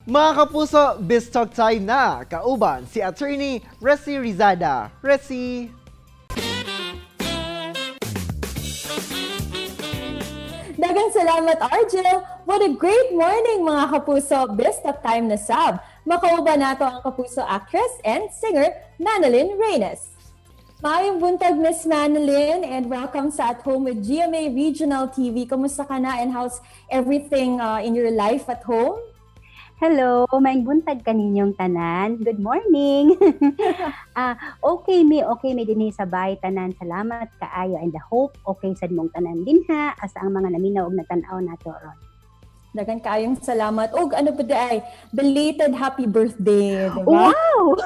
Mga kapuso, Biz Talk time na! Kauban si Attorney Resi Rizada. Resi! Daghang salamat, Argel! What a great morning, mga kapuso! Best of time na sab. Makauban nato ang kapuso actress and singer, Manilyn Reynes. Maayong buntag, Miss Manilyn, and welcome sa At Home with GMA Regional TV. Kumusta ka na and how's everything in your life at home? Hello, maayong buntag kaninyong tanan. Good morning. Okay mi, okay mi dinhi sa bahay tanan. Salamat kaayo and I hope okay sad mong tanan dinha asa ang mga naminaw og nagtan-aw nato ron. Daghan kaayong salamat. Og ano pa diay, belated happy birthday, di ba? Wow!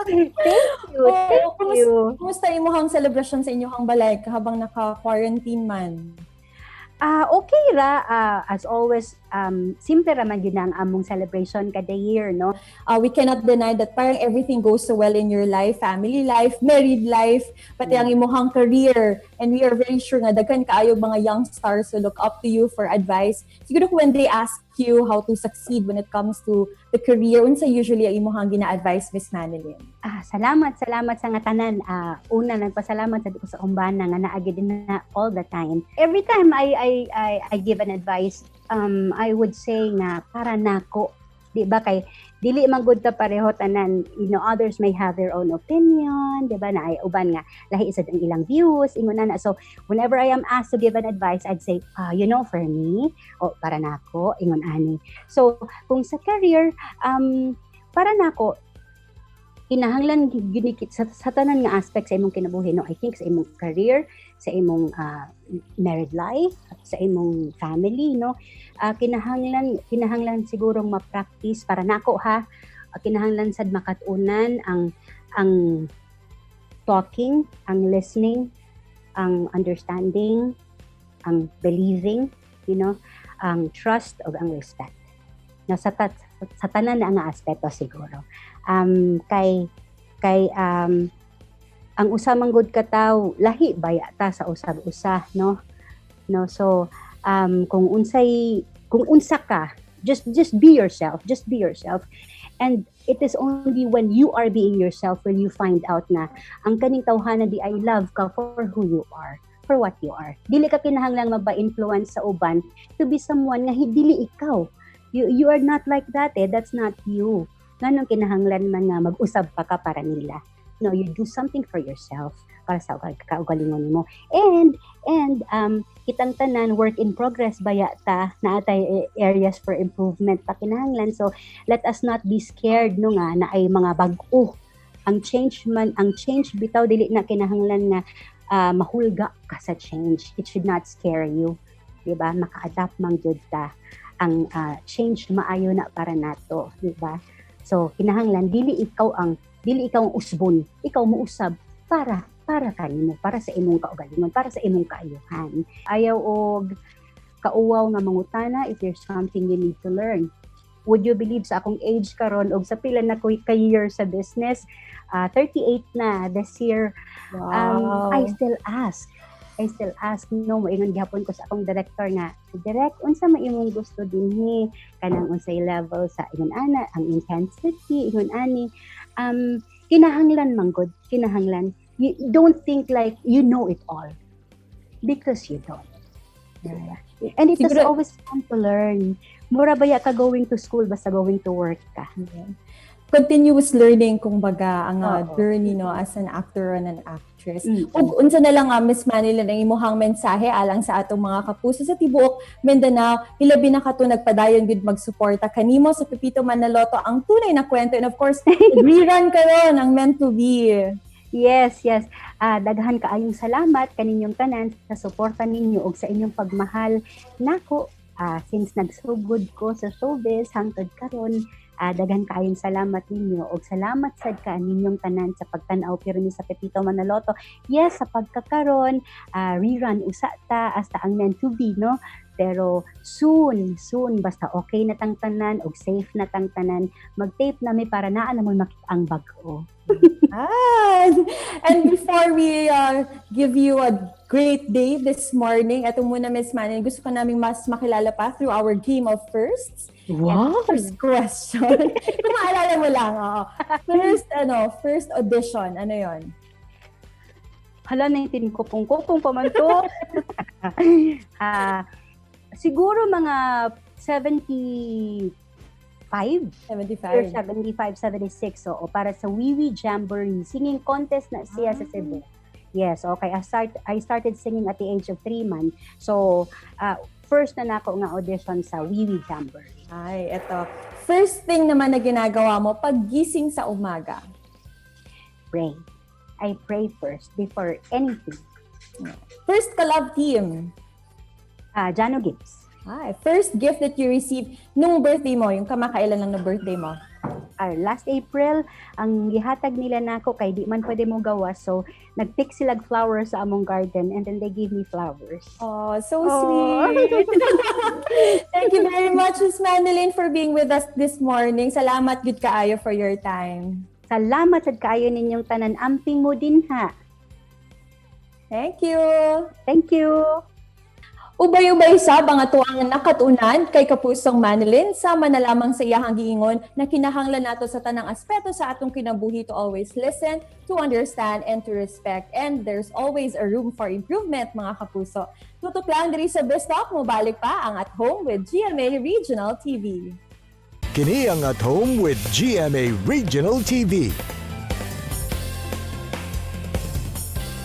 Thank you. Oh, Thank you. Kumusta imong celebration sa inyong balay habang naka-quarantine man? Okay ra, as always, simple ra man gyud na ang among celebration kada year, no? We cannot deny that parang everything goes so well in your life, family life, married life, pati ang imuhang career. And we are very sure nga daghan kaayo mga young stars who look up to you for advice. Siguro when they ask you how to succeed when it comes to the career, unsa usually ang imuhang gina-advise, Miss Manilyn? Salamat, salamat sa nga tanan. Una, nagpasalamat sa ko sa umbana nga naa gyud na all the time. Every time I give an advice, I would say nga para nako, di ba, kay dili man gud ta pareho tanan. Others may have their own opinion, di ba, na ay uban nga lahi sad ang ilang views, ingon na. So whenever I am asked to give an advice, I'd say, "For me, o para nako," ingon ani. So kung sa career, para nako, kinahanglan gyud sa tanan nga aspect sa imong kinabuhi, no? I think sa imong career, sa imong married life, sa imong family, no, kinahanglan sigurong ma-practice, para nako ha, kinahanglan sad makat-unan ang talking, ang listening, ang understanding, ang believing, ang trust ug ang respect, no, sa tanan na nga aspeto siguro, kay ang usa man gud ka tawo, lahi baya ta sa usag usa, no? So kung unsay kung unsa ka, just be yourself, just be yourself, and it is only when you are being yourself when you find out na ang kaning tawhana diay love ka for who you are, for what you are. Dili ka kinahanglang magba-influence sa uban to be someone nga dili ikaw. You are not like that eh. That's not you. Nganong kinahanglan man nga mag-usab pa ka para nila? No, you do something for yourself, para sa kaugalingon nimo. And kitang tanan work in progress baya ta, naa tay areas for improvement pa kinahanglan. So let us not be scared, no, nga naay mga bag-o. Ang change man, ang change bitaw, dili na kinahanglan nga mahulga ka sa change. It should not scare you, di ba? Maka-adapt man gyud ta. Ang change maayo na para nato, di ba? So kinahanglan dili ikaw ang usbon, ikaw mousab para kanimo, para sa imong kaugalingon, para sa imong kaayuhan. Ayaw og kauwaw nga mangutana if there's something you need to learn. Would you believe, sa akong age karon og sa pila na ko ka year sa business, 38 na this year, I still ask. I still ask, no? Moingon gihapon ko sa akong director nga, "Direk, unsa man imong gusto dinhi? Kanang unsay level sa ingon ana, ang intensity," ingon ani. Kinahanglan man gud, kinahanglan. You don't think like you know it all because you don't. Diba? And it is always fun to learn. Mura baya ka going to school, basta going to work ka. Yeah. Continuous learning, kumbaga, ang Oo. Journey, no, as an actor and an actress. Ug unsa na lang, Miss Manilyn, ang imuhang mensahe alang sa atong mga kapuso sa tibuok Mindanao, hilabi na kato nagpadayon gud magsuporta kanimo sa Pepito Manaloto, Ang Tunay na Kwento, and of course rerun karon ang Meant to Be? Yes. Daghan kaayong salamat kaninyong tanan sa suporta ninyo ug sa inyong pagmahal nako. Since nagsugod ko sa showbiz hangtod karon, daghan kaayong salamat ninyo ug salamat sad ka ninyong tanan sa pagtan-aw pirmi sa Pepito Manaloto. Yes, sa pagkakaron, rerun usa ta hasta ang Meant to Be, no? Pero soon, soon, basta okay na tang tanan ug safe na tang tanan, mag-tape na mi para naa na mo makita ang bag-o. Ah, and before we give you a Great day this morning. Ito muna, Miss Manilyn, gusto ka naming mas makilala pa through our game of firsts. Wow! First question. Kung maalala mo lang, oo. First, ano, first audition, ano yon? Hala, 19 kopong-kopong pa man to. Ah, siguro mga 75 or 75. 75, 76. Oo, para sa Wiwi Jamboree. Singing contest na siya sa Cebu. Yes, okay. I started singing at the age of 3 man. So, first na nako nga audition sa Wiwi Jamboree. Ay, eto. First thing naman na ginagawa mo pag gising sa umaga. Pray. I pray first before anything. First collab team. Ah, Janno Gibbs. Ay, first gift that you received nung birthday mo, yung kamakailan lang na birthday mo. Ah, last April, ang gihatag nila nako kay di man pwede mo gawas. So, nagpick sila flowers sa among garden and then they gave me flowers. Oh, so Aw. sweet. Thank you very much, Miss Manilyn, for being with us this morning. Salamat gud kaayo for your time. Salamat sad kaayo ninyong tanan, amping mo dinha. Thank you. Thank you. Ubay-ubay sab ang atuang nakatunan kay Kapusong Manilyn, sama na lamang sa iyahang giingon na kinahanglan nato sa tanang aspeto sa atong kinabuhi to always listen, to understand, and to respect. And there's always a room for improvement, mga kapuso. Tutok lang diri sa Best Talk, mobalik pa ang At Home with GMA Regional TV. Kini ang At Home with GMA Regional TV.